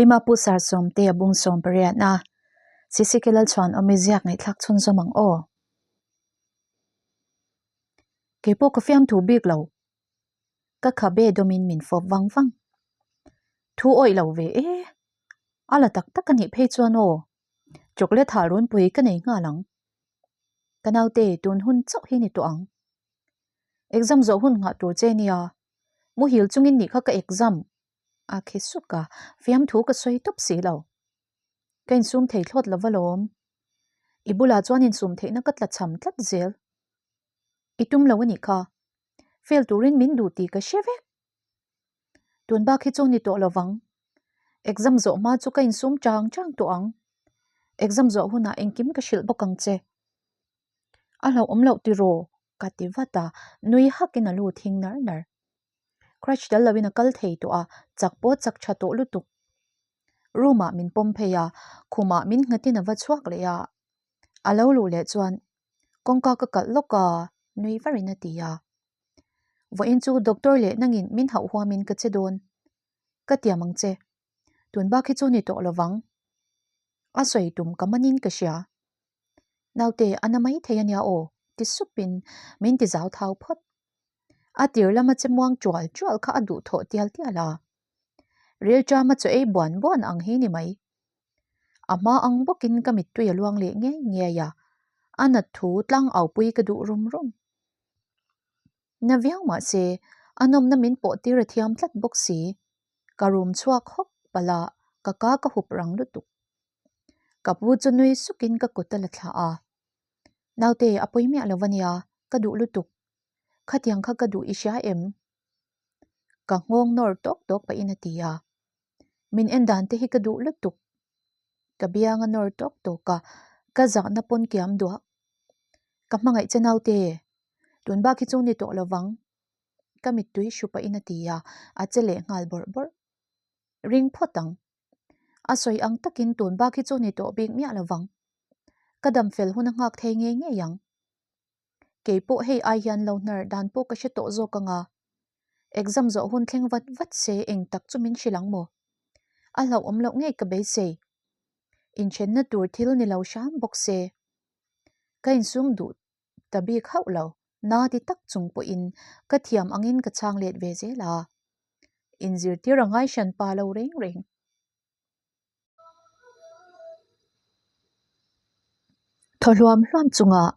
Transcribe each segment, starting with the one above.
Keimah Pu Sar Sawmte a bung 18 a, CCK Lalchhuan awmi ziak ngaihthlak chhunzawm ang aw. Kei pawh ka fiamthu bik lo. Ka khabe dawmin min fawp vang vang. Thu awih lo ve e. A la tak tak a nih phei chuan aw. Chocolate hal runpui ka nei nghal ang. Ka naute tun hun chauh hi ni tawh ang. Exam zawh hun nghah tur che nia. Muhil chungin nih kha ka exam. A khi suk a, fiamthu ka sawi tawp si lo. Ka insum thei thlawt lo va lawm. I bulah chuan insum theihna ka tla cham tlat zel. I tum lo a nih kha. Fail turin min duh tih ka hre vek. Tun bak hi chu ni tawh lo vang. Exam zawh hma chu ka insum chang chang tawh ang. Exam zawh hunah engkim ka hrilh bawk ang che. A hlauhawm loh tiraw? Ka ti vat a, nui hakin a lu thing nar nar. Crutch tel loin a kal thei tawh a, chak pawh chak tha tawh lutuk. Room ah min pawm phei a, khumah min nghatin a va chhuak leh a. A lo luh leh chuan kawngka ka kalh lawk a, nui varin a ti a. Vawiin chu doctor leh nangin min hauh huamin ka che dawn. Ka tiam ang che. Tun bak hi chu ni tawh lovang. A sawi tum ka manin ka hria. Naute a na mai thei a nia aw, ti supin min ti zau thau phawt. A tir lama che muang tual tual kha a duh thawh tial tial a. Ril ṭama chaw ei buan buan ang hi ni mai. A hma ang bawkin ka mittui a luang leh ngei ngei a, a nat thu tlang aupui ka duh rum rum. Na viau mah se, a nawmna min pawh tir a thiam tlat bawk si. Ka rum chhuak hawk palh a, ka ka ka hup rang lutuk. Ka pu chu nui sukin ka kut a la thlah a. Naute, a pawi miah lo va nia, ka duh lutuk. Khatiang kha ka duh i hria em? Ka nghawng nawr tawk tawk pahin a ti a. Min en dan te hi ka duh lutuk. Ka biang a nawr tawk tawk a, ka zahna pawn kiam duah. Ka hmangaih che naute, tun bak hi chu ni tawh lo vang. Ka mittui hru pahin a ti a, a che leh nghal bawrh bawrh. Ring phawt ang. A sawi ang takin tun bak hi chu ni tawh bik miah lo vang. Ka dam fel hun a nghak thei ngei ngei ang. Kei pawh hei ai hian lo hnar dan pawh ka hre tawh zawk ang a. Exam zawh hun thleng vat vat se eng tak chu min hrilh ang maw? A hlauhawm loh ngei ka beisei. Inthenna tur thil ni lo hram bawk se. Ka insum duh ta bik hauh lo, na ti tak chung pawhin ka thiam angin ka chhang let ve zel a. Inzirtir a ngai hran pa lo reng reng. Thaw hluam hluam chungah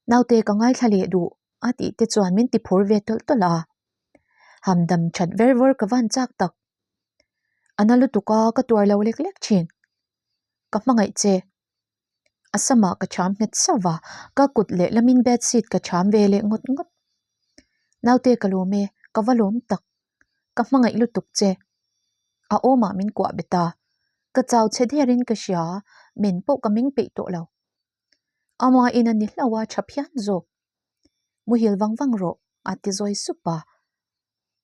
naute ka ngaithla leh duh a tih te chuan min ti phur ve tawlh tawlh a. Hamdam that ver vawr ka van chak tak. A na lutuk a ka tuar lo lek lek thin. Ka hmangaih che. A samah ka cham nghet sauh a, ka kut lehlamin bedsheet ka cham ve leh ngawt ngawt. Naute ka lawm e, ka va lawm tak. Ka hmangaih lutuk che. A awmah min kuah bet a, ka chau chhe derin ka hria, men pawh ka meng peih tawh lo. Amahin a ni hlauh a, tha phian zawk. Muhil vang vang rawh, a ti zawi sup a.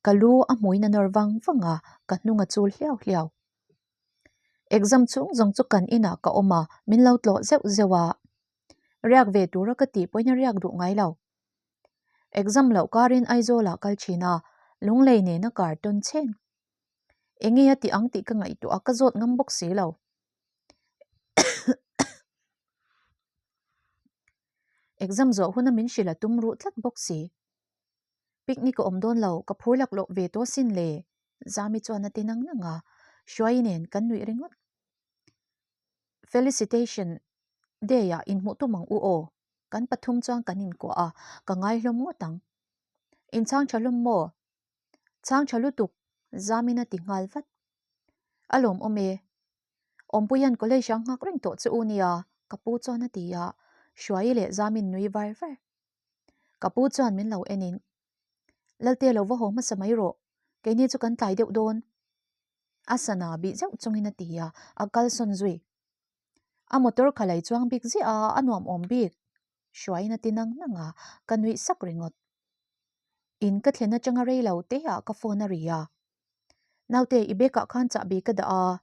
Ka lu a hmuin a nawr vang vang a, ka hnung a chul hliau hliau. Exam chhung zawng chu kan inah ka awm a, min lo tlawh zeuh zeuh a. Riak ve tura ka tih pawhin a riak duh ngai lo. Exam loh karin Aizawlah kal thin a, Lunglei nena kar tawn chhen. Enge a tih ang tih ka ngaihtuah a, ka zawt ngam bawk si lo. Exam zawh huna min hrilh a tum ruh tlat bawk si. Picnic a awm dawn lo, ka phur laklawh ve tawh sin le, Zami chuan a ti nang nang a, Hruaii nen kan nuih ringawt. Felicitation Day ah inhmuh tum ang u aw, kan pathum chuan kan inkuah a, ka ngai hlawm ngawt ang. Inchhang tha hlawm maw? Chhang tha lutuk, Zamin a ti nghal vat. A lawmawm e, Awmpuia'n college a nghak reng tawh che u nia, ka pu chuan a ti a, Hruaii leh Zamin nui var var. Ka pu chuan min lo en in, Lalte lo va haw hmasa mai rawh, keini chu kan tlai deuh dawn. A sana bih zeuh chungin a ti a, a kalsawn zui. A motor kha lei chuang bik ziah a, a nuam awm bik. Hruaiin a ti nang nang a, ka nuih sak ringawt. In ka thlen atanga rei lo te ah ka phone a ri a. Naute, i bag ah khan chahbi ka dah a,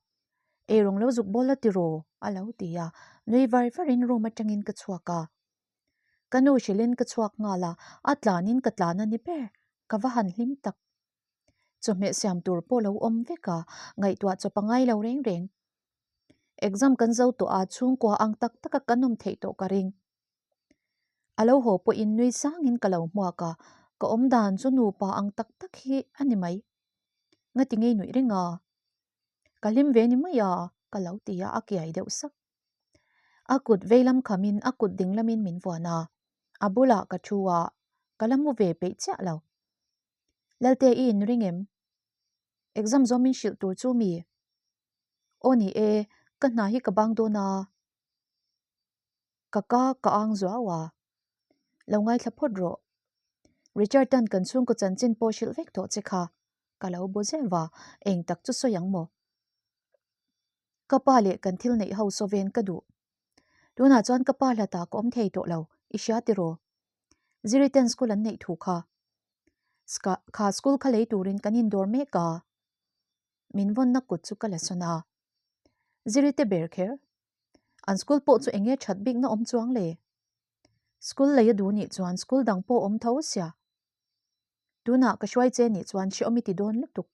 eirawng lo zuk bawl la tiraw? a lo ti a, nui var varin room atangin ka chhuak a. Ka nu hrilhin ka chhuak nghal a, a tlanin ka tlan a ni ber, ka va han hlim tak. Chawhmeh siam tur pawh lo awm vek a, ngaihtuah chawp a ngai lo reng reng. Exam kan zo tawh a, chhungkua ang tak taka kan awm theih tawh ka ring. A lo haw pawhin nui sangin ka lo hmuak a, ka awm dan chu nupa ang tak tak hi a ni mai. Ngati ngei nuih reng a? Ka hlim ve ni mai a, ka lo ti a, a kiai deuh sak. A kut veilam khamin a kut dinglamin min vuan a, a bulah ka thu a, ka la mu ve peih chiah lo. Lalte i inring em? Exam zawm min hrilh tur chu mi? Aw ni e, ka hna hi ka bang dawn a. Ka ka ka ang zuau a. Lo ngaithla phawt rawh. Richard-a'n kan chhungkaw chanchin pawh hrilh vek tawh che kha. Ka lo bu zeuh va, eng tak chu sawi ang maw? Ka pa leh kan thil neih ho saw ven ka duh. Tunah chuan ka pa hlatah ka awm thei tawh lo, i hria tiraw? Ziriten school an neih thu kha. Ska, kha school kha lei turin kan indawr mek a. Min vawnna kut chu ka la sawn a. Zirite ber kher. An school pawh chu enge that bikna awm chuang le? School lei a duh nih chuan school dang pawh awm tho sia. Tunah ka hruai che nih chuan hreawm i ti dawn lutuk.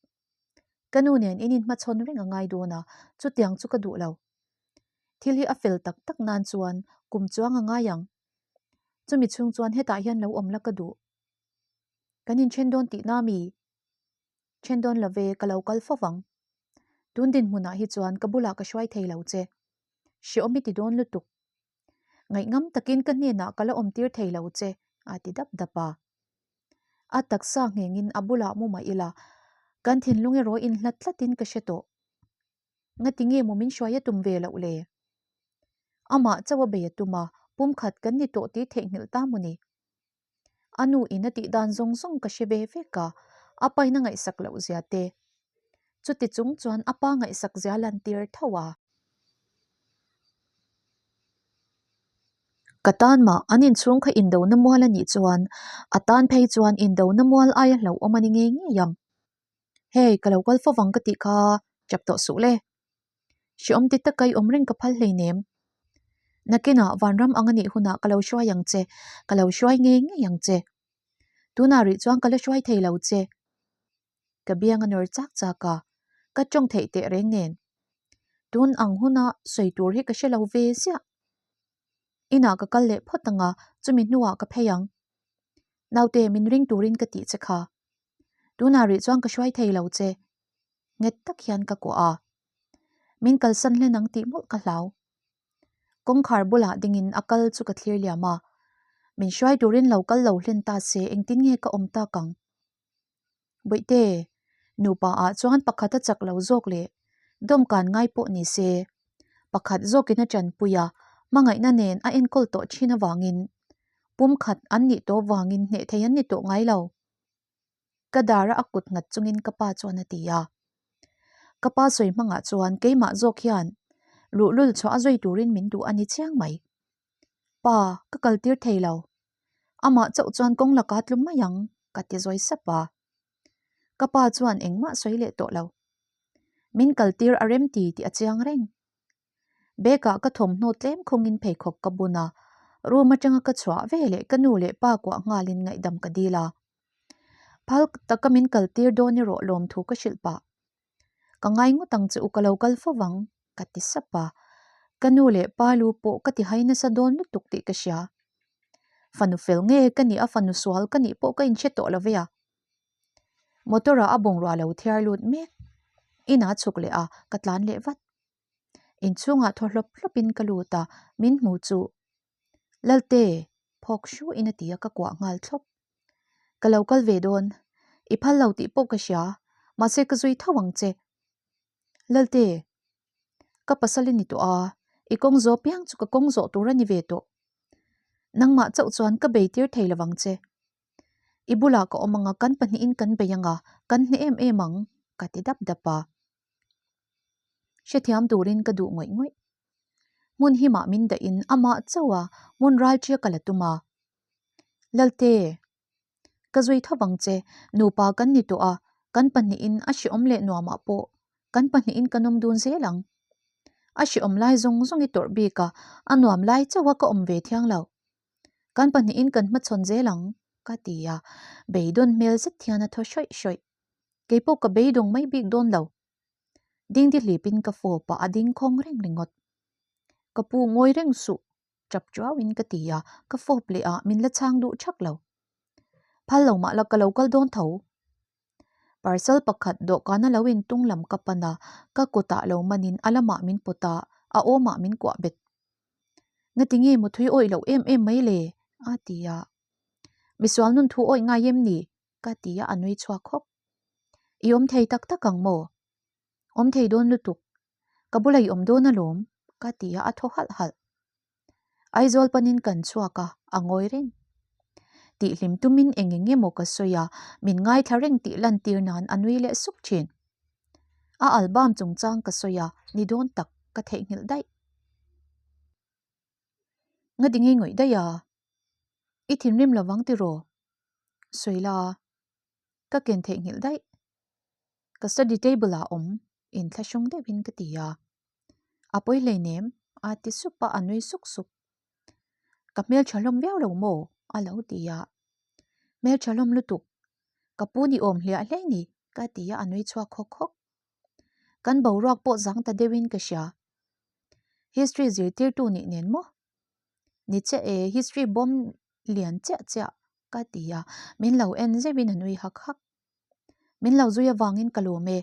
Ka nu nen in inhmachhawn reng a ngai dawn a, chutiang chu ka duh lo. Thil hi a fel tak tak nan chuan kum chuang a ngai ang. Chumi chhung chuan hetah hian lo awm la ka duh. Kan inthen dawn tihna mi? Then dawn lo ve, ka lo kal fo vang. Tun dinhmunah hi chuan ka bulah ka hruai thei lo che. Hreawm i ti dawn lutuk. Ngaihngam takin ka hnenah ka la awmtir thei lo che, a ti dap dap a. A taksa nghengin a bulah mu mah ila, kan thinlung erawh inhlat tlatin ka hre tawh. Ngati nge maw min hruai a tum ve loh le? Amah chauh a bei a tum a, pumkhat kan ni tawh tih theihnghilh ta maw ni? A nu in a tih dan zawng zawng ka hre ve vek a, a pa in a ngaihsak loh zia te. Chuti chung chuan a pa ngaihsak zia lan tir tho a. Ka tan mah an inchhung kha indona mual a nih chuan a tan phei chuan indona mual aia hlauhawm a ni ngei ngei ang. Hei, ka lo kal fo vang ka tih kha chap tawh suh le. Hreawm ti taka i awm reng ka phal hleinem. Nakinah vanram ang a nih hunah ka lo hruai ang che, ka lo hruai ngei ngei ang che. Tunah rih chuan ka la hruai thei lo che. Ka biang a nawr chak chak a, ka tawng theih teh reng nen. Tun ang huna sawi tur hi ka hre lo ve ziah. Inah ka kal leh phawt ang a, chumi hnuah ka phei ang. Naute min ring turin ka tih che kha. Tunah rih chuan ka hruai thei lo che. Nghet tak hian ka kuah a. Min kalsan hlen ang tih mawlh ka hlau. Kawngkhar bulah dingin a kal chu ka thlir liam a. Min hruai turin lo kal lo hlen ta se engtin nge ka awm tak ang? Bawihte, nupa ah chuan pakhat a chak lo zawk leh dawmkan ngai pawh ni se, pakhat zawkin a tanpui a, hmangaihna nen a enkawl tawh thin avangin pumkhat an nih tawh vangin hneh thei an ni tawh ngai lo. Ka dara a kut nghat chungin ka pa chuan a ti a. Ka pa sawi hmangah chuan keimah zawk hian luhlul chhuah a zui turin min duh a ni chiang mai. Pa, ka kaltir thei lo. Amah chauh chuan kawng laka tlum mai ang, ka ti zawi sap a. Ka pa chuan engmah sawi leh tawh lo. Min kaltir a rem ti tih a chiang reng. Bag-ah ka thawmhnaw tlem khawngin pheikhawk ka bun a, room atanga ka chhuah ve leh ka nu leh pa kuah nghalin ngaihdam ka dil a. Phal taka min kaltir dawn erawh lawmthu ka hrilh pah. Ka ngai ngawt ang che u ka lo kal fo vang, ka ti sap a. Ka nu leh pa lu pawh ka ti hai nasa dawn lutuk tih ka hria. Fanu fel nge ka nih a fanu sual ka nih pawh ka inhre tawh lo ve a. Motor-ah a bungrua lo thiar lut mek. Inah chhuk leh a, ka tlan leh vat. Inchhungah thaw hlawp hlawpin ka lut a, min hmu chu Lalte, phawk hruin a ti a ka kuah nghal thlawp. Ka lo kal ve dawn, i phal lo tih pawh ka hria, mahse ka zui tho ang che. Lalte, ka pasal i ni tawh a, i kawng zawh piang chu ka kawng zawh tur a ni ve tawh. Nangmah chauh chuan ka bei tir thei lovang che. I bulah ka awm ang a, kan pahnihin kan bei ang a, kan hne em em ang, ka ti dap dap a. Hrethiam turin ka duh ngawih ngawih. Hmun himah min dahin amah chauh a hmun ralṭia ka la tum a. Lalte, ka zui tho vang che, nupa kan ni tawh a, kan pahnihin a hrehawm leh nuamah pawh kan pahnihin kan awm dun zel ang. A hrehawm lai zawng zawng i tawrh bik a, a nuam lai chauh a ka awm ve thiang lo. Kan pahnihin kan hmachhawn zel ang, ka ti a, beidawn hmel zet hian a thaw hrawih hrawih. Kei pawh ka beidawng mai bik dawn lo. Dingdi hlipin ka fawp a, a ding khawng reng ringawt. Ka pu ngawi reng suh, tap tuauin ka ti a, ka fawp leh a, min la chhang duh thak lo. Phal lo mah la ka lo kal dawn tho. Parcel pakhat dawhkan a lo intung lam ka pan a, ka kutah lo manin a lamah min pawt a, a awmah min kuah bet. Ngati nge muthui awih loh em em mai le? a ti a. Misual nun thu awih ngai em ni? ka ti a, a nui chhuak khawp. I awm thei tak tak ang maw? Awm thei dawn lutuk. Ka bula i awm dawn alawm, ka ti a, a thaw halh halh. Aizawl panin kan chhuak a, a ngawi reng. Tihhlim tumin eng eng emaw ka sawi a, min ngaithla reng tih lantir nan a nui leh suk thin. A album chungchang ka sawi a, ni dawn tak ka theihnghilh daih. Nga ti ngei ngawih daih a, i thinrim lovang tiraw? Sawi la, ka ken theihnghilh daih. Ka study table ah awm inthlahrung deuhin ka ti a. A pawi hleinem a ti sup a, a nui suk suk. Ka hmeltha hlawm viau lo maw? a lo ti a. Hmeltha hlawm lutuk, ka pu ni awm hliah hle ni ka ti a, a nui chhuak hawk hawk. Kan boruak pawh zang ta deuhin ka hria. History zirtirtu nih nen maw? Ni chiah e, history bawm lian chiah chiah ka ti a, min lo en zeuhin a nui hak hak. Min lo zui avangin ka lawm e.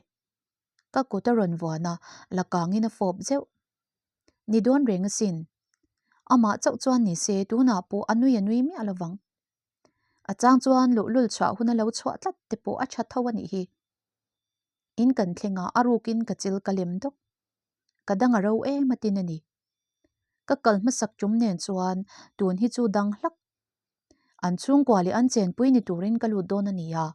Ka kut a rawn vuan a, la kangin a fawp zeuh. Ni dawn reng asin. Amah chauh chuan ni se tunah pawh a nui a nui miah lovang. A chang chuan luhlul chhuah hun a lo chhuah tlat te pawh a tha tho a nih hi. In kan thleng a, a rukin ka chil ka lem dawk. Ka dang a ro em a tin a ni. Ka kal hmasak tum nen chuan tun hi chu dang hlak. An chhungkua leh an chenpui ni turin ka lut dawn a ni a.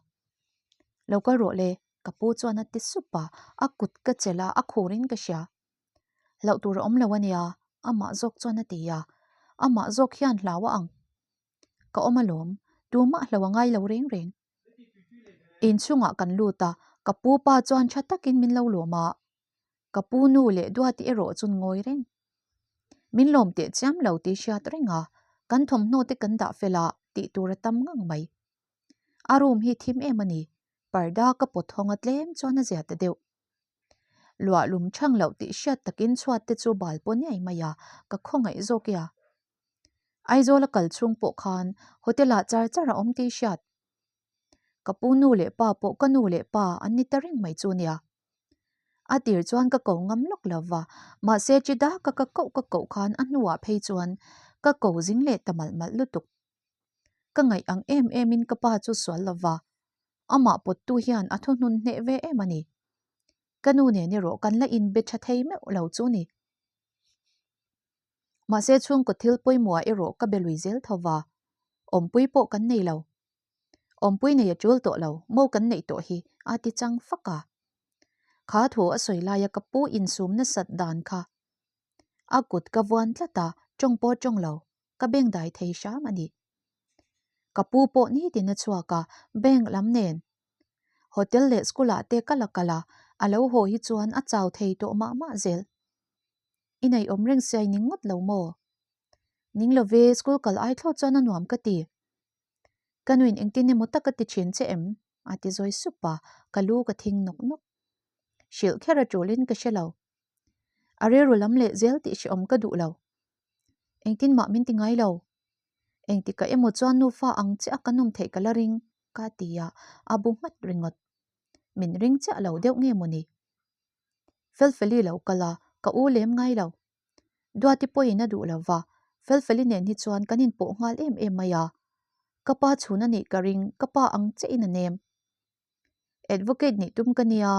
Lo kal rawh le, ka pu chuan a ti sup a, a kut ka chelh a, a khurin ka hria. Hlauh tur a awm lo a nia, amah zawk chuan a ti a, amah zawk hian hlau a ang. Ka awm alawm, tumah hlo a ngai lo reng reng. Inchhungah kan lut a, ka pu pa chuan tha takin min lo lawm a, ka pu nu leh Duati erawh chun ngawi reng. Min lawm teh chiam lo tih hriat reng a, kan thawmhnaw te kan dah fel a tih tur a tam ngang mai. A room hi thim em a ni, parda ka pawt hawng a tlem chuan a zia ta deuh. Luah lum chhang loh tih hriat takin chhuat te chu bal paw niai mai a, ka khawngaih zawk e a. Aizawl a kal chhung pawh khan hotel ah char char a awm tih hriat. Ka pu nu leh pa pawh ka nu leh pa an ni ta reng mai chu nia. A tir chuan ka ko ngam lawk lo va, mahse chi daka ka koh ka koh khan a hnuah phei chuan ka ko zing leh ta malh malh lutuk. Ka ngaih ang em em in ka pa chu sual lo va, amah pawttu hian a thuhnun hneh ve em a ni. Ka nu nen erawh kan la inbe tha thei meuh lo chu ni. Mahse chhungkaw thil pawimawh erawh ka be lui zel tho va, awmpui pawh kan nei lo. Awmpui nei a tul tawh lo, mo kan neih tawh hi a ti chang fak a. Kha thu a sawi laia ka pu insum nasat dan kha a kut ka vuan tlat a, tawng pawh tawng lo, ka beng dai thei hram a ni. Ka pu pawh nitin a chhuak a, bank lam nen hotel leh school ah te ka la kal a, a lo haw hi chuan a chau thei tawh mah mah zel. I nei awm reng sia i ning ngawt lo maw? Ning lo ve, school kal ai thlawt chuan a nuam ka ti. Ka nuin engtin emaw tak a ti thin che em? a ti zawi sup a, ka lu ka thing nawk nawk. Hrilh kher a tulin ka hre lo. A rilru lam leh zel tih hrehawm ka duh lo. Engtin mah min ti ngai lo. Engtikah emaw chuan nufa ang chiah a ka nawm theih ka la ring, ka ti a, a bu nghat ringawt. Min ring chiah lo deuh nge mawni? Felfeli lo kal a, ka u lem ngai lo. Duati pawhin a duh lo va, Felfeli nen hi chuan kan inpawh nghal em em mai a. Ka pa chhun a nih ka ring, ka pa ang chiahin a nem. Advocate nih tum ka nia,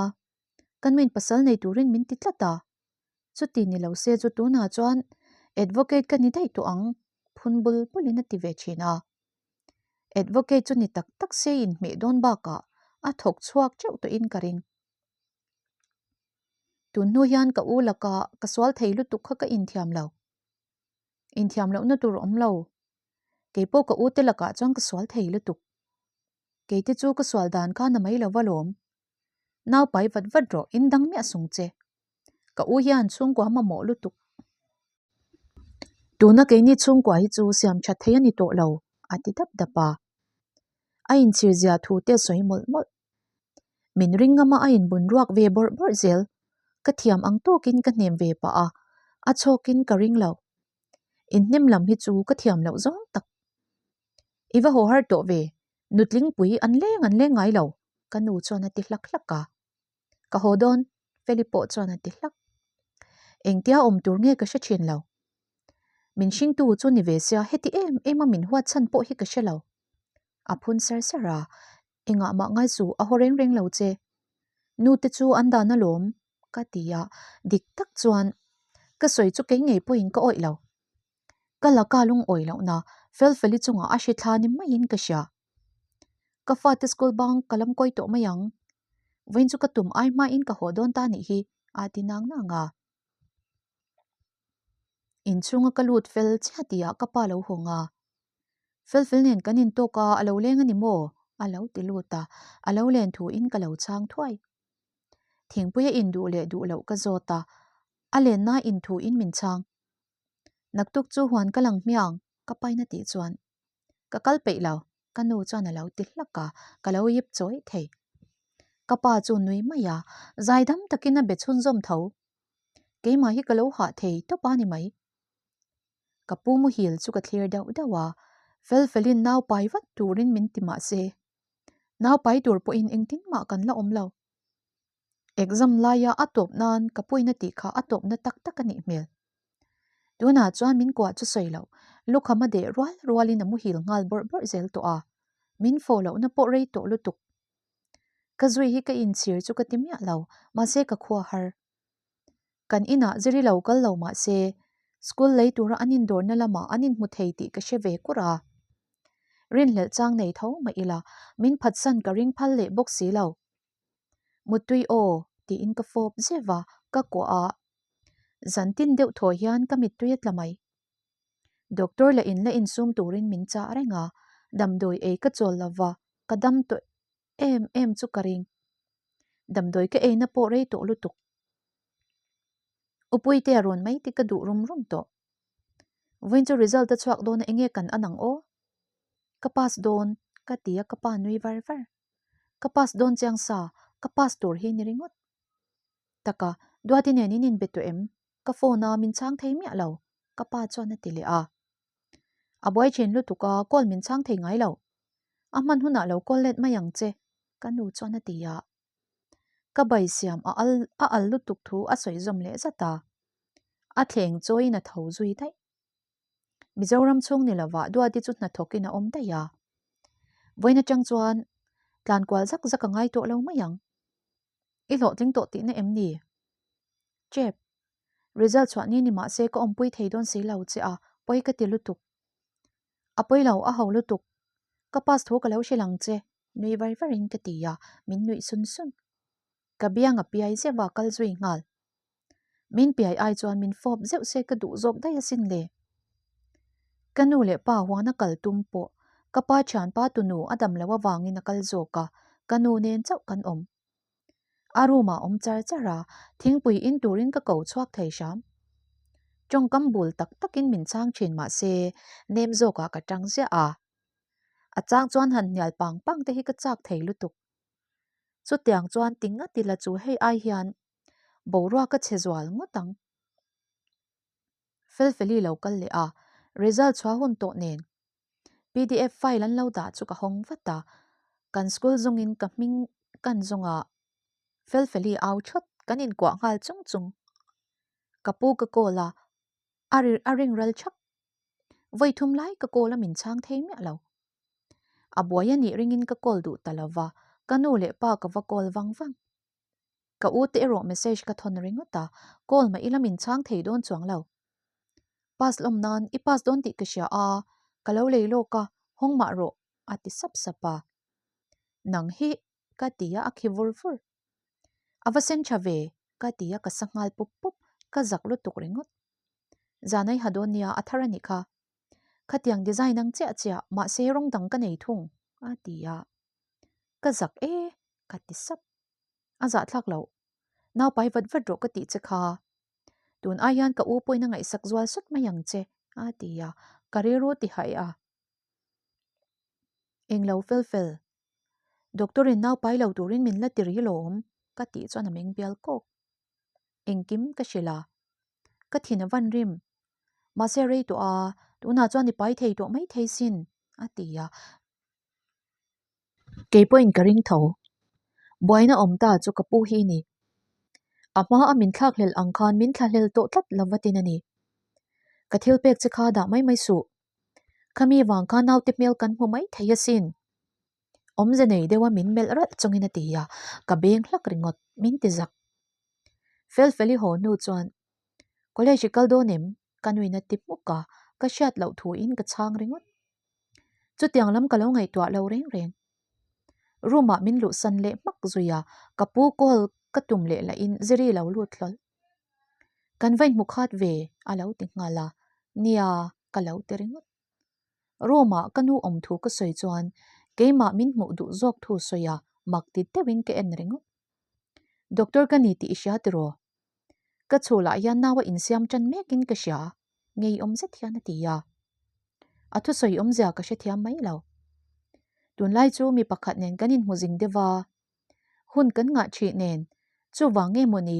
ka nuin pasal nei turin min ti tlat a. Chuti ni lo se chu tunah chuan advocate ka ni daih tawh ang, phun bul bulin a ti ve thin a. Advocate chu ni tak tak se inhmeh dawn bakah a thawk chhuak teuh tawhin ka ring. Tun hnu hian ka u laka ka sual thei lutuk kha ka inthiam lo. Inthiam lohna tur awm lo. Kei pawh ka u te lakah chuan ka sual thei lutuk. Kei te chu ka sual dan kha na mai lo va lawm. Nau pai vat vat rawh in dang miah sung che. Ka u hian chhungkua mamawh lutuk. Tuna keini chhungkua hi chu siam tha thei a ni tawh lo a ti dap dap a. A inchhir zia thu te sawi mawlh mawlh. Min ring ngama a inbun ruak ve bawrh bawrh zel. Ka thiam ang tawkin ka hnem ve pah a, a chhawkin ka ring lo. Inhnem lam hi chu ka thiam loh zawng tak. I va haw har tawh ve, nutlingpui an leng an leng ngai lo, ka nu chuan a ti hlak hlak a. Ka haw dawn, Feli pawh chuan a ti hlak. Engtia awm tur nge ka hre thin lo. Min hringtu chu ni ve sia heti em em a min huat chhan pawh hi ka hre lo. A phun sar sar a, engah mah ngai suh a haw reng reng lo che. Nu te chu an dan alawm, ka ti a, dik tak chuan ka sawi chu kei ngei pawhin ka awih lo. Ka laka lungawi lohna Felfeli chungah a hri thla ni maiin ka hria. Ka fate school bang ka lam kawi tawh mai ang. Vawiin chu ka tum ai hmain ka haw dawn ta nih hi, a ti nang nang a. Inchhunga ka lut fel chiah tihah ka pa lo hawng a. Felfel nen kan intawk a, a lo leng a ni maw? A lo ti lut a, a lo len thuin ka lo chhang thuai. Thingpui a induh leh duh loh ka zawt a, a lenna inthuin min chhang. Naktuk chu huan ka lang hmiang, ka paina tih chuan ka kal peih lo, ka nu chuan a lo ti hlak a, ka lo yip chawi thei. Ka pa chu nui mai a, zaidam takin a be chhunzawm tho. Keimah hi ka lo hah thei tawp a ni mai. Ka pu muhil chu ka thlir deuh deuh a, fel felin nau pai vat turin min ti mah se, nau pai tur pawhin engtin mah kan la awm lo. Exam laia a tawp nan ka puina tih kha a tawpna tak tak a nih hmel. Tunah chuan min kuah chu sawi loh, lukham a deh rual rualin a muhil nghal bawrh bawrh zel tawh a, min fawh lohna pawh rei tawh lutuk. Ka zui hi ka inchhir chu ka ti miah lo, mahse ka khua har. Kan inah ziri lo kal lo mahse, school lei tura an indawrna lamah an inhmu thei tih ka hre ve kur a. Rinhlelh chang nei tho mah ila, min phatsan ka ring phal leh bawk si lo. Muttui aw, tiin ka fawp zeuh a, ka kuah a. Zan tin deuh thaw hian ka mittui a tla mai. Doctor la in la insum turin min chah reng a, damdawi ei ka chawl lo va, ka dam tawh em em chu ka ring. Damdawi ka eina pawh rei tawh lutuk. Upuite a rawn mai tih ka duh rum rum tawh. Vawiin chu result a chhuak dawn a enge kan an ang aw? Ka pass dawn, ka ti a ka pa nui var var. Ka pass dawn chiang sa, ka pass tur hi ni ringawt. Taka, Duati nen in inbe tawh em? Ka phone a min chhang thei miah lo, ka pa chuan a ti leh a. A buai thin lutuk a, call min chhang thei ngai lo. A hman hunah lo call let mai ang che, ka nu chuan a ti a. Ka bai siam a al a al lutuk thu a sawi zawm leh zat a. A thleng chawiin a tho zui daih. Mizoram chhung ni lovah Duati chu hnathawkin a awm daih a. Vawiin atang chuan tlan kual zak zak a ngai tawh lo mai ang. I hlawhtling tawh tihna em ni? Chep. Result chhuah ni ni mah se ka awmpui thei dawn si lo che a, pawi ka ti lutuk. A pawi lo, a ho lutuk. Ka pass thu ka lo hrilh ang che, nui var varin ka ti a, min nuih sun sun. Ka biang a piai zeuh a, kal zui nghal. Min piai ai chuan min fawp zeuh se ka duh zawk daih asin le. Ka nu leh pa huan a kal tum pawh ka pa thianpa tunu a dam loh avangin a kal zawk a, ka nu nen chauh kan awm. A room ah awm char char a, thingpui in turin ka ko chhuak thei hram. Tawngkam bul tak takin min chhang thin mah se nem zawkah ka tang ziah a. A chang chuan han hnial pang pang te hi ka chak thei lutuk. Chutiang chuan ti ngat ila chu hei ai hian boruak a chhe zual ngawt ang. Felfeli lo kal leh a, result chhuah hun tawh nen pdf file an lo dah chu ka hawng vat a, kan school zawngin ka hming kan zawnga Felfeli au thawt kan inkuah nghal chung chung. Ka pu ka call a, a a ring ral thak. Vawi thum lai ka call a min chhang thei miah lo. A buai a nih ringin ka call duh ta lova, ka nu leh pa ka va call vang vang. Ka u te erawh message ka thawn ringawt a, call mah ila min chhang thei dawn chuang lo. Pass lawm nan i pass dawn tih ka hria a, ka lo lei lawk a, hawng mah rawh a ti sap sap a. Nang hi ka ti a, a khi vur vur. A va sen tha ve ka ti a, ka sa nghal pup pup, ka zak lutuk ringawt. Zan ai ha dawn nia, a thar a nih kha. Khatiang design ang chiah chiah, mahse rawng dang ka nei thung a ti a. Ka zak e ka ti sap. A zahthlak loh. Nau pai vat vat rawh ka tih che kha. Tun ai hian ka u pawhin a ngaihsak zual sawt mai ang che, a ti a, ka rilru ti haih a. Englo fel fel. Doctor in nau pai lo turin min la ti ri lawm ka tih chuan a meng bial kawk. Engkim ka hrilh a, ka thin a van rim. Mahse rei tawh a, tunah chuan i pai thei tawh mai thei sin a ti a. Kei pawhin ka ring tho. Buaina awm ta chu ka pu hi ni. A hma a min thlak hlel ang khan min thla hlel tawh tlat lo va tin a ni. Ka thil pek che kha dah mai mai suh. Khami vang kha naute hmel kan hmu mai thei asin. Awmze nei deuha min melh ralh chungin a ti a, ka beng hlak ringawt, min ti zak. Felfeli haw hnu chuan, College i kal dawn em? Ka nuin a ti hmuk a, ka hriat loh thuin ka chhang ringawt. Chutiang lam ka lo ngaihtuah lo reng reng. Room ah min luhsan leh hmak zui a, ka pu call ka tum leh lahin Ziri lo lut hlawl. Kan va inhmu khat ve a lo ti nghal a, nia ka lo ti ringawt. Room ah ka nu awm thu ka sawi chuan keimah min hmuh duh zawk thu sawi a, mak ti deuhin ka en ringawt. Doctor ka ni tih i hria tiraw? Ka chhulah hian nau a insiam tan mekin ka hria, ngeiawm zet hian a ti a. A thusawi awmzia ka hrethiam mai lo. Tunlai chu mi pakhat nen kan inhmu zing deuh a, hun kan ngah thih nen chuvang nge mawni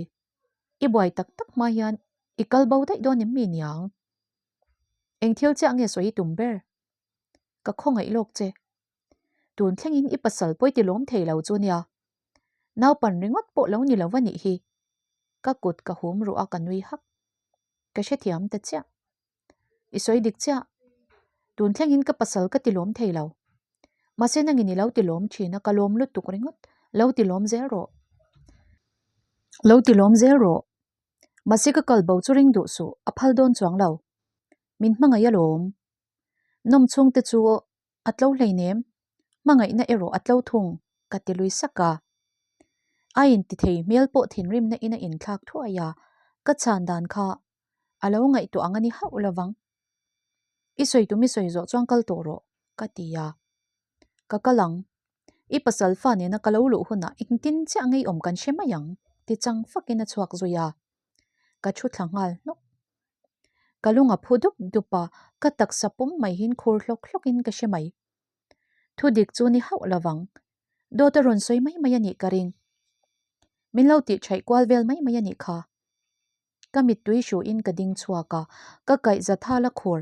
i buai tak tak hma hian i kal bo daih dawn em mi niang? Eng thil chiah nge sawi i tum ber? Ka khawngaih lawk che. Tun thlengin i pasal pawi ti lawm thei lo chu nia. Naupan ringawt pawh lo ni lo va nih hi. Ka kut ka hum ruh a ka nui hak. Ka hrethiam ta chiah. I sawi dik chiah. Tun thlengin ka pasal ka ti lawm thei lo. Mahse nangin i lo ti lawm thin a, ka lawm lutuk ringawt. Lo ti lawm zel rawh. Lo ti lawm zel rawh. Mahse ka kal bo chu ring duh suh, a phal dawn chuang lo. Min hmangaih alawm. Nawm chhungte chu A tlo hleinem, hmangaihna erawh a tlo thung, ka ti lui sak a. A intithei hmel pawh thinrimna in a inthlak thuai a, ka chhan dan kha a lo ngaihtuah ang a ni hauh lovang. I sawi tum i sawi zawh chuan kal tawh rawh, ka ti a. Ka kal ang. I pasal fa nena ka lo luh hunah engtin chiah ngeiawm kan hre mai ang, ti chang fakin a chhuak zui a. Ka thu thla nghal hnawk. Ka lung a phu dup dup a, ka taksa pum mai hian khur hlawk hlawk in ka hre mai. Thu dik chu ni hauh lovang. Dawt a rawn sawi mai mai a nih ka ring. Min lo tih thaih kual vel mai mai a nih kha. Ka mittui hru in ka ding chhuak a, ka kaih za thal a khur.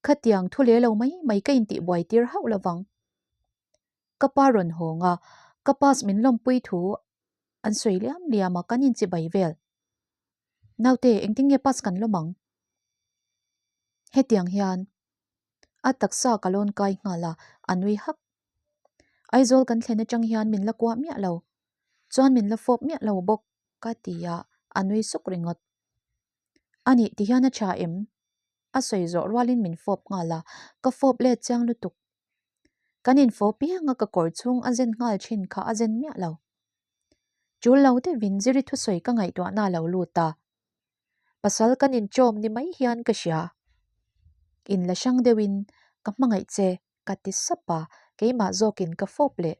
Khatiang thu leh lo mai mai ka intih buai tir hauh lovang. Ka pa rawn hawng a, ka pass min lawmpui thu an sawi liam liam a, kan inchibai vel. Naute, engtin nge pass kan lawm ang? Hetiang hian a taksa ka lawn kai nghal a, a nui hak. Aizawl kan thlen atang hian min la kuah miah lo, chuan min la fawp miah lo bawk ka ti a, a nui suk ringawt. Anih ti hian a tha em? A sawi zawh rualin min fawp nghal a, ka fawp let chiang lutuk. Kan infawp piang a ka kawr chhung a zen nghal thin kha a zen miah lo. Tul lo deuhin Ziri thusawi ka ngaihtuahna a lo lut a, pasal kan inchawm ni mai hian ka hria. Inla hrang deuhin ka hmangaih che ka ti sap a, keimah zawkin ka fawp leh.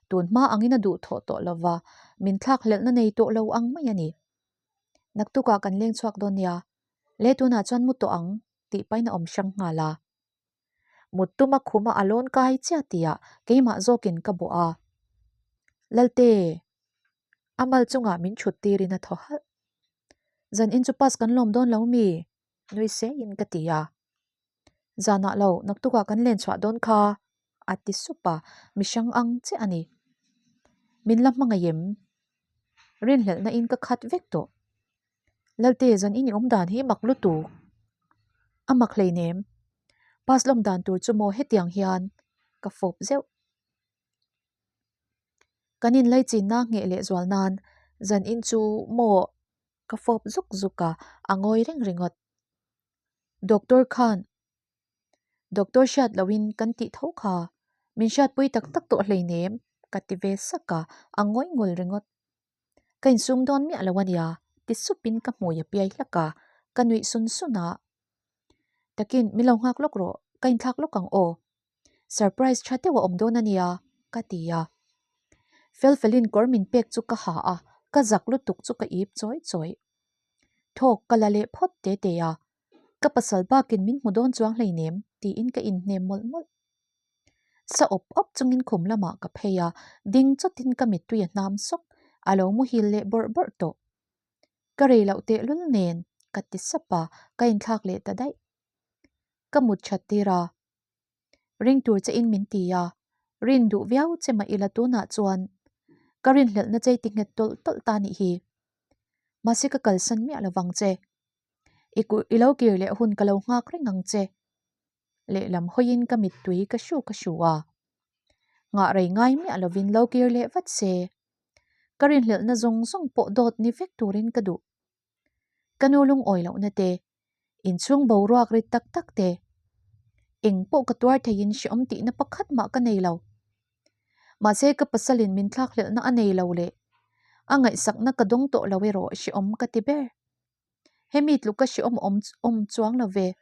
Tun hma angin a duhthawh tawh lo va, min thlakhlelhna nei tawh lo ang mai a ni. Naktukah kan leng chhuak dawn nia, le tunah chuan mu tawh ang tih pahin a awm hrang nghal a. Mut tuma khuma a lawn kai chiah tihah keimah zawkin ka bawh a. Lalte! A mal chungah min thut tirin a thaw halh. Zan in chu pass kan lawm dawn lo mi? Nui seiin ka ti a. Zanah lo, naktukah kan len chhuah dawn kha a ti sup a, mi hrang ang chiah a ni. Min la hmangaih em? Rinhlelhna in ka khat vek tawh. Lalte, zan in i awm dan hi mak lutuk. A mak hleinem. Pass lawm dan tur chu maw hetiang hian ka fawp zeuh. Kan inlaichinna ngheh leh zual nan zan in chu maw ka fawp zuk zuk a, a ngawi reng ringawt. Doctor khan Doctor hriat lohin kan tih tho kha min hriatpui tak tak tawh hleinem ka ti ve sak a, a ngawi ngul ringawt. Ka insum dawn miah lo ania ti supin ka hmui a piai hlak a, ka nuih sun sun a. Takin min lo nghak lawk rawh, ka inthlak lawk ang aw. Surprise tha deuh a awm dawn ania ka ti a. Felfelin kawr min pek chu ka ha a, ka zak lutuk chu ka ip chawi chawi. Thawk ka la leh phawt te te a, ka pasal bakin min hmu dawn chuang hleinem tiin ka inhnem mawlh mawlh. Sa awp awp chungin khum lamah ka phei a, ding chawtin ka mittui a hnam sawk, a lo muhil leh bawrh bawrh tawh. Ka rei loh tehlul nen ka ti sap a, ka inthlak leh ta daih. Ka mut that tir a, ring tur che in min ti a, rin duh viau che mah ila tunah chuan ka rinhlelhna chei ti nghet tawlh tawlh ta nih hi. Mahse ka kalsan miah lovang che. I kulh i lo kir leh hun ka lo nghak reng ang che. Lehlam hawiin ka mittui ka hru ka hru a. Nghah rei ngai miah lovin lo kir leh vat se. Ka rinhlelhna zawng zawng pawh dawt ni vek turin ka duh. Ka nu lungawi lohna te, inchhung boruak rit tak tak te, eng pawh ka tuar theiin hreawm tihna pakhat mah ka nei lo. Mahse ka pasalin min thlakhlelhna a nei lo leh a ngaihsakna ka dawng tawh lo erawh hreawm ka ti ber. Hemi tluk ka hreawm awm awm chuang lo ve.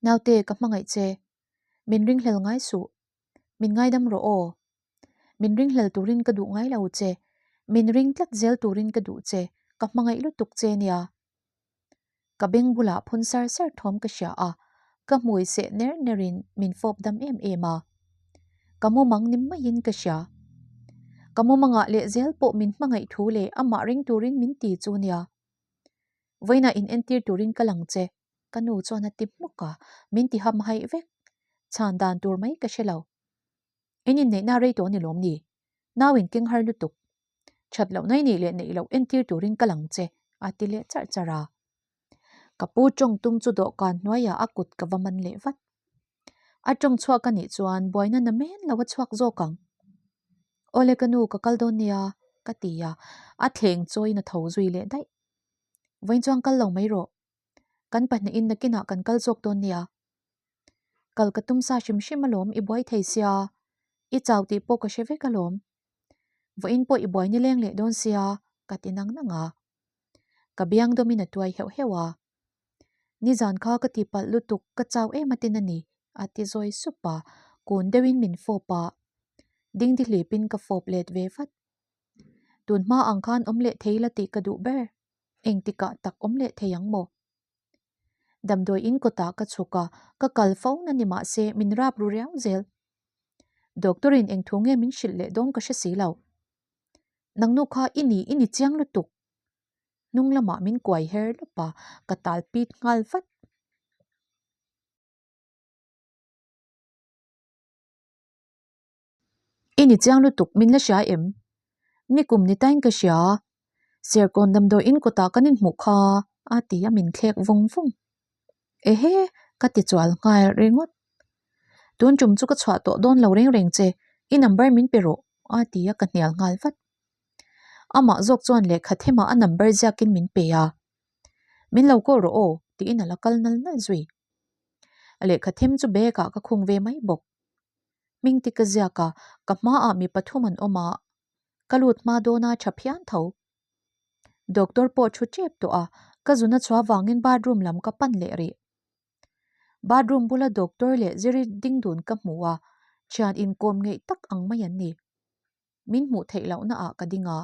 Naute ka hmangaih che, min ringhlel ngai suh, min ngaidam rawh aw. Min ringhlel turin ka duh ngai lo che, min ring tlat zel turin ka duh che, ka hmangaih lutuk che nia. Ka beng bulah phun sar sar thawm ka hria a, ka hmui seh ner nerin min fawp dam em em a. Ka mumang ni maiin ka hria. Ka mumangah leh zel pawh min hmangaih thu leh amah ring turin min ti chu nia. Vawiinah in entir turin ka lang che, ka nu chuan a ti hmuk a, min ti ham haih vek. Chhan dan tur mai ka hre lo. In inneihna rei tawh ni lawm ni? Nau in keng har lutuk. That loh nai neih leh neih loh entir turin ka lang che, a ti leh charh charh a. Ka pu tawng tum chu dawhkan hnuaiah a kut ka va man leh vat. A tawng chhuak a nih chuan buaina na men lo a chhuak zawk ang. Awle ka nu ka kal dawn nia, ka ti a, a thleng chawiin a tho zui leh daih. Vawiin chuan kal lo mai rawh. Kan pahnihin nakinah kan kal zawk dawn nia. Kal ka tum sa hrim hrim alawm i buai thei sia, i chau tih pawh ka hre vek alawm. Vawiin pawh i buai nileng leh dawn sia, ka ti nang nang a. Ka biang dawmin a tuai heuh heuh a. Nizan kha ka ti palh lutuk, ka chau em atin a ni, a ti zawi sup a, kun deuhin min fawp a. Dingdi hlipin ka fawp let ve vat. Tun hma ang khan awm leh thei la tih ka duh ber, engtikah tak awm leh thei ang maw? Damdawi in kawtah ka chhuk a, ka kal fo na ni mah se min rap ru riau zel. Doctor in eng thu nge min hrilh leh dawn ka hre si lo. Nangnu kha i ni i ni chiang lutuk. Hnung lamah min kuai her lawp a, ka tal pit nghal vat. I ni chiang lutuk min la hria em? Nikum ni tain ka hria. Serkawn damdawi in kawtah kan inhmuh kha a ti a min thlek vawng vawng. Ehe ka ti chual nghal ringawt. Tun tum chu ka chhuah tawh dawn lo reng reng che, i number min pe rawh a ti a ka hnial nghal vat. Amah zawk chuan lehkha themah a number ziakin min pe a. Min lo call rawh aw tiin a la kal nal nal zui. Lehkha them chu bag ah ka khung ve mai bawk. Hming ti ka ziak a, ka hmaah mi pathum an awm a, ka lut hma dawn a tha phian tho. Doctor pawh thu tep tawh a, ka zuna chhuah vangin bathroom lam ka pan leh rih. Bathroom bula doctor leh ziri ding dun ka hmu a, thian inkawm ngeih tak ang mai an ni. Min hmuh theih lohna ah ka ding a.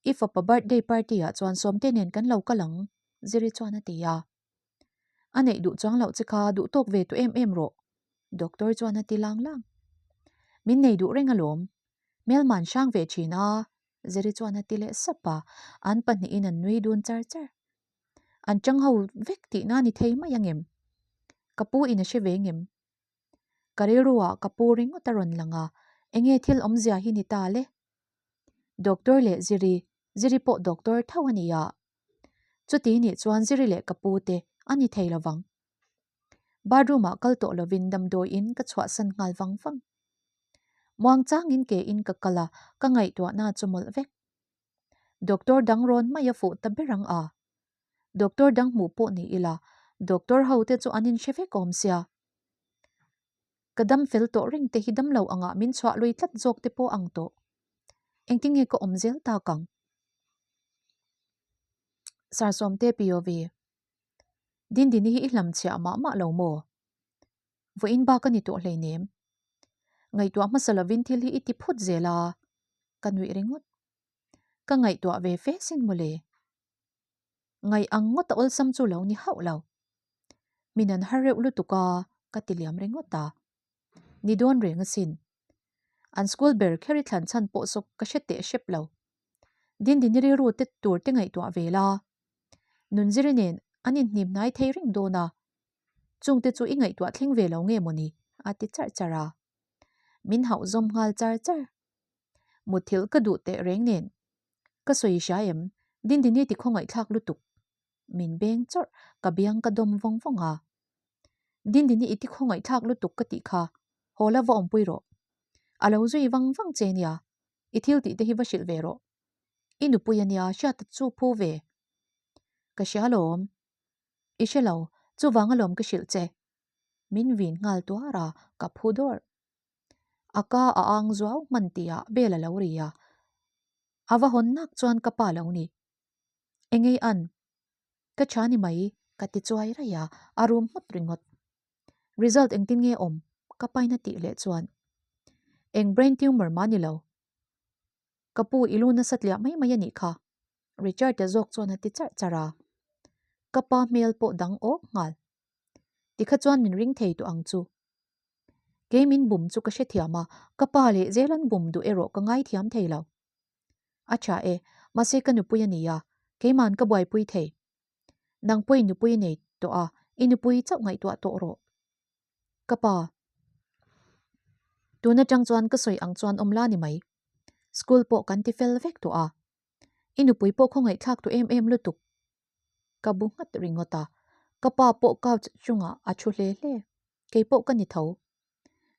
I fapa birthday party ah chuan Sawmte nen kan lo kal ang, Ziri chuan a ti a. A neih duh chuang loh che kha duh tawk ve tawh em em rawh, Doctor chuan a ti lang lang. Min nei duh reng alawm, hmelman hrang ve thin a, Ziri chuan a ti leh sap a, an pahnihin an nui dun char char. An chang ho vek tihna a ni thei mai angem? Ka pu in a hre ve ngem? Ka rilruah ka pu ringawt a rawn lang a, enge thil awmzia hi ni ta le? Doctor leh Ziri, Ziri pawh doctor tho a ni a. Chuti nih chuan Ziri leh ka pu te a ni thei lovang. Bathroom ah kal tawh lovin damdawiin ka chhuahsan nghal vang vang. Muangchangin ke in ka kal a, ka ngaihtuahna chu mawlh vek. Doctor dang rawn mai a fuh ta ber ang a. Doctor dang hmuh pawh ni ila, doctor ho te chu an inhre vek awm sia. Ka dam fel tawh reng te hi damlo angah min chhuah lui tlat zawk te pawh ang tawh. Engtinge ka awm zel tak ang? Sarsawmte POV. Dindini hi i hlamchhiah mah mah lo maw? Vawiin bak a ni tawh hleinem. Ngaihtuah hmasa lovin thil hi i ti phut zel a, ka nuih ringawt. Ka ngaihtuah ve fe sin mawle. Ngaih ang ngawt a awlsam chu lo ni hauh lo. Min an har reuh lutuk a, ka ti liam ringawt a. Ni dawn reng asin. An school ber kher i thlan chhan pawh saw ka hre teh hrep lo. Dindini rilru te tur te ngaihtuah ve la. Nunziri nen an inhnim hnai thei reng dawn a. Chungte chu i ngaihtuah thleng ve lo nge mawni? a ti charh charh a. Min hauh zawm nghal char char. Mutthilh ka duh teh reng nen. Ka sawi hria em? Dindini ti khawngaihthlak lutuk. Min beng chawrh, ka biang ka dawm vawng vawng a. Dindini i ti khawngaihthlak lutuk ka tih kha, haw la va awmpui rawh. A lo zui vang vang che nia, i thil tih te hi va hrilh ve rawh. I nupui a nia, hriata chu phu ve. Ka hria alawm. I hre lo, chuvang alawm ka hrilh che. Min vin nghal tuar a, ka phu dawrh. A ka a ang zuau hman tihah bel a lo ri a. A va hawn nak chuan ka pa lo ni. Engei an? Ka tha ni mai, ka ti chuai raih a, a rum nghut ringawt. Result engtin nge awm? Ka paina tih leh chuan. Eng brain tumor mah ni lo. Ka pu i lu nasa tliah mai mai a nih kha. Richard-a zawk chuan a ti charh charh a. Ka pa hmel pawh dang awk nghal. Tikha chuan min ring thei tawh ang chu. Kei min bum chu ka hrethiam a, ka pa leh zel an bum duh erawh ka ngaithiam thei lo. A tha e, mahse ka nupui a ni a, keima'n ka buaipui thei. Nang pawh i nupui a nei tawh a, i nupui chauh ngaihtuah tawh rawh. Ka pa, tun atang chuan ka sawi ang chuan awm la ni mai. School pawh kan ti fel vek tawh a, i nupui pawh khawngaihthlak tawh em em lutuk. Ka bu nghat ringawt a, ka pa pawh couch chungah a thu hle hle. Kei pawh ka ni tho.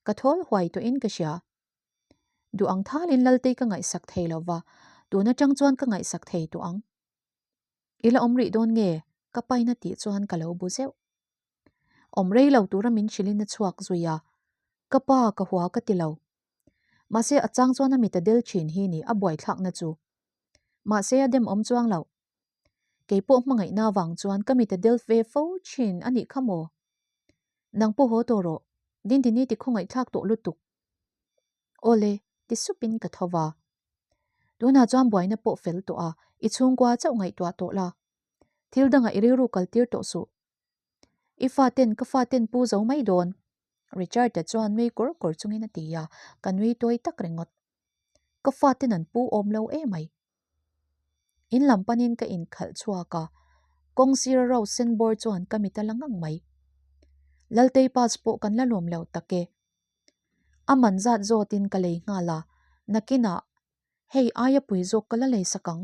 Ka thawl huai tawhin ka hria. Duh ang thalin Laltei ka ngaihsak thei lo va, tun atang chuan ka ngaihsak thei tawh ang. I la awm rih dawn nge? Ka paina tih chuan ka lo bu zeuh. Awm rei lo tura min hrilhin a chhuak zui a, ka pa ka hua ka ti lo. Mahse a chang chuan a mit a del thin hi ni a buaithlakna chu. Mahse a dem awm chuang loh. Kei pawh hmangaihna avang chuan ka mit a del ve fo thin a nih kha maw? Nang pawh haw tawh rawh, Dindini ti khawngaihthlak tawh lutuk. Awle, ti supin ka tho va. Tunah chuan buaina pawh fel tawh a, i chhungkua chauh ngaihtuah tawh la. Thil dangah i rilru kal tir tawh suh. I faten ka faten pu zo mai dawn. Richard-a chuan nui kawr kawr chungin a ti a, ka nui tawi tak ringawt. Ka faten an pu awm lo emai. In lam panin ka inkhalh chhuak a, kawng sira rose sen bawr chuan ka mit a la ngang mai. Laltei pass pawh kan la lawm lo tak e. A man zat zawtin ka lei nghal a, nakinah hei aia pui zawk ka la lei sak ang.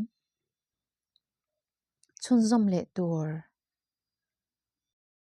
Chhunzawm leh tur.